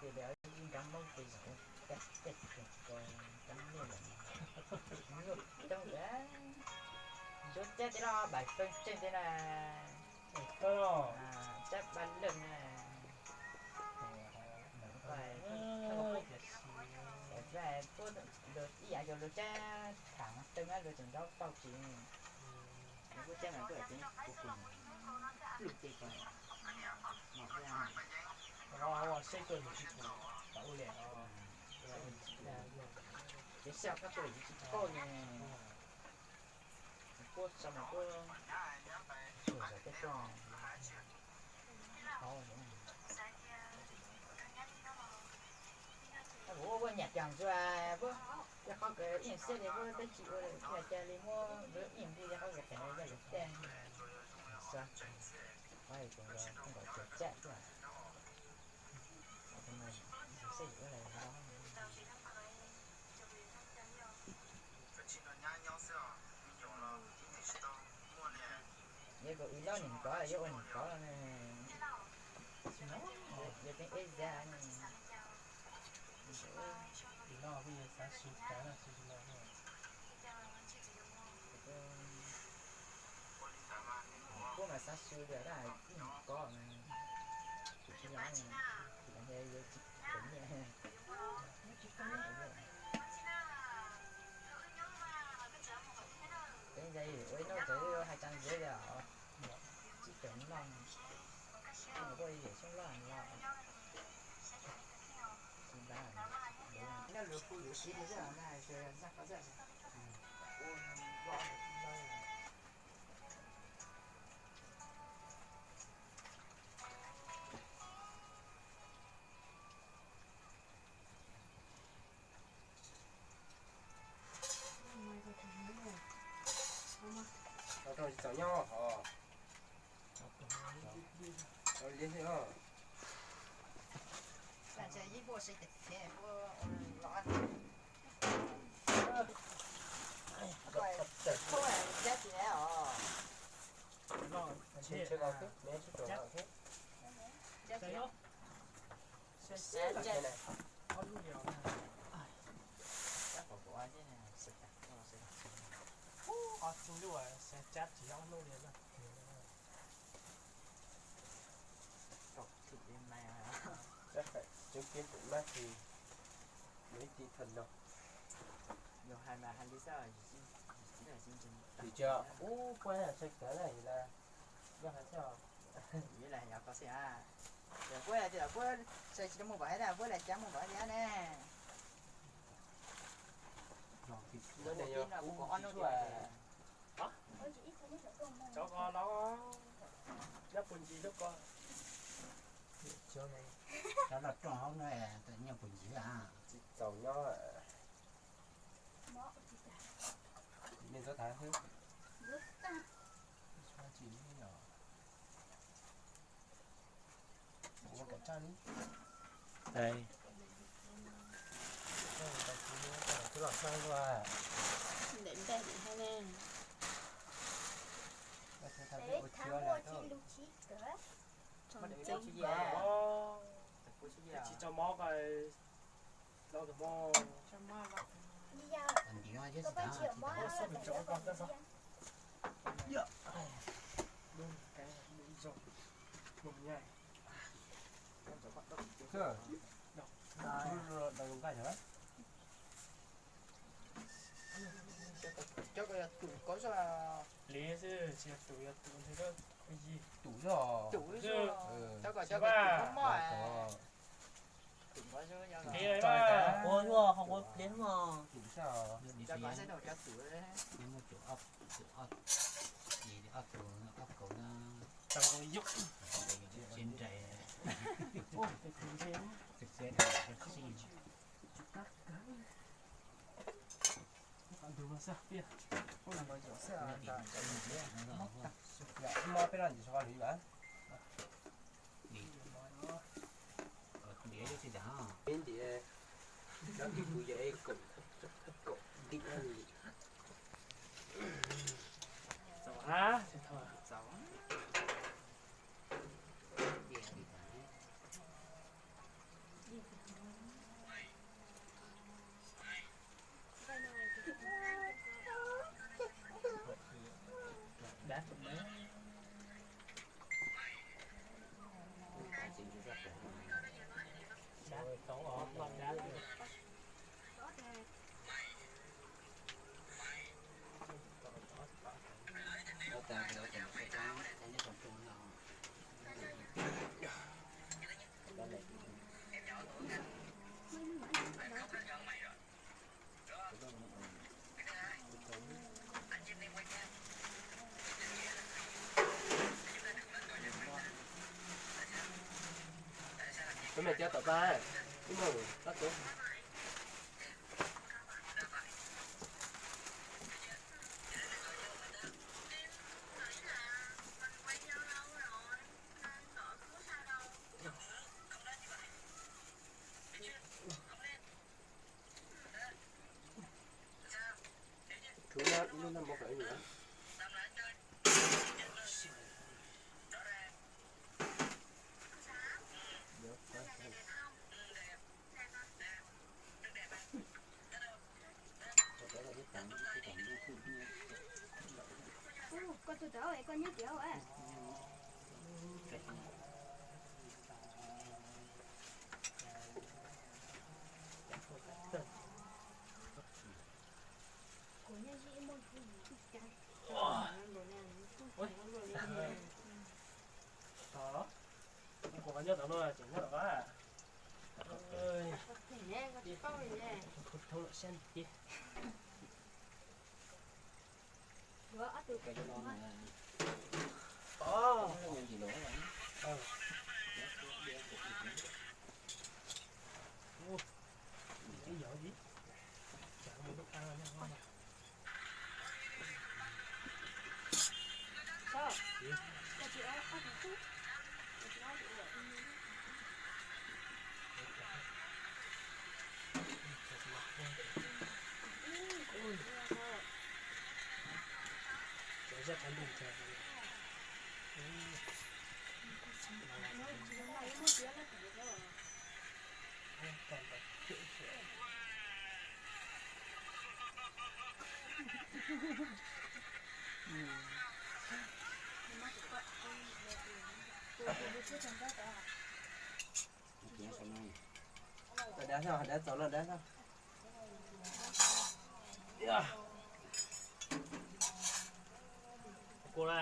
Ces nrov mob ces zaum tej tseem ko nrov liaj lawm. Nyuj coob, Suav cab tej los pais feej tseej tej na. Cab paj leej na. Puab ib yam cov luag cab tham teeb luag tseem nrov tau tsis. Kuv cab mas kuv cab pluj ces ko mos thiab. Seb tuaj nws tsis pum tas ua li. Ces seb koj tuaj yus tsis pauj ne. Kuv sau mas kuv tsuas zam tej tuaj. Kuv ua nyam cog ntxuas, yog qhov kawg ib xeb li kuv twb tsis ua li cas li muab ib nqus yog qhov kawg qhia yog lawv caj. Qhov kuv nkaus cag caj tuaj. Seb yuav ua li. Yog kuv ib loj niam kov yuav ua niam kov ne. Yog teeb eb zag ne. Ib loj kuj yuav xav su kav na, su su no. Kuv mas xav su li dab ib niam kov mas. Tsis yog, yog tsis khwv nyiaj. Peb ntxhais ua ib hnub txawm hais tsa ntxiv li os. Tsis tau noj, kuj yam xyoob loj no. Tsis npab, noj lus hu lus siv li xwb na, hais tias zaj qhov zaj. Rau tsis txaus nyob hov. Liab xwb os. Ob txij ntuj xav cab tsis ob hnub li na. Coob kiag pum nab ces mus ib tib thaum no. Yog hais mas hais li xwb. Tim tsia ub puab sai kav na, yog hais xwb. Yog puab sai tsis tau muaj vam hais na, puab lam cav muaj vam li ne. Cov ko no, nyob puag ncig lub ko. Cov loj rooj hauv no, nyob puag ncig a. Tsis txaus nyob. Nej ntxuav tas xwb. Ntawm npej dim hab ne. Tsis tso mob ko, los tus mob. Cov ko yog tus ko zog. Li xwb, tsis yog tus, yog tus ntshe tus zog. Tus zog. Cov ko cov ko tus mob mob. Tus mob zog. Ua zog ho ua pliag mog. Tus zog. Cov ko cov tus. Ob tus, ob kaus na. Tau yog tsis nres. Ntug no xwb tiag. Mob peb los ntawm sab qhov lwm lawm. Peb ntiav, cov kws kuv yog kaum, kaum ntim li. Peb me cab tom qab, ib no tab teb. Rhuav lub naj mov kom ib nus. Koj tus tau es koj nyob tiag. Kuv nyob ib muaj ib cab. Kuv nyob tom no tseem nyob tom qab. Thoob lawm sab nti. Dab txog, dab txog no dab txog. Kuv la.